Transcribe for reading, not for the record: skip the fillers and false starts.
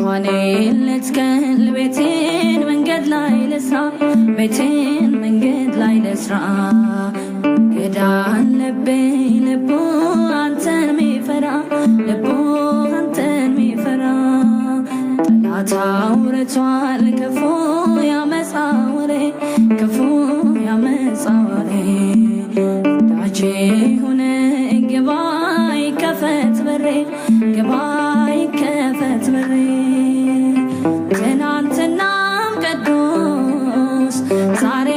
ድንኳኔን ልትከል ቤቴን መንገድ ላይ ልስራ፣ ቤቴን መንገድ ላይ ልስራ። እንግዳ አለብኝ ልቡ አንተን ሚፈራ፣ ልቡ አንተን ሚፈራ። ጠላት አውርቷል ክፉ ያመፃ ወሬ፣ ክፉ ያመፃ ወሬ። ወዳጄ ሁነ ግባ ይከፈት በሬ፣ ግባ ይከፈት በሬ። ትናንትናም ቅዱስ ዛሬ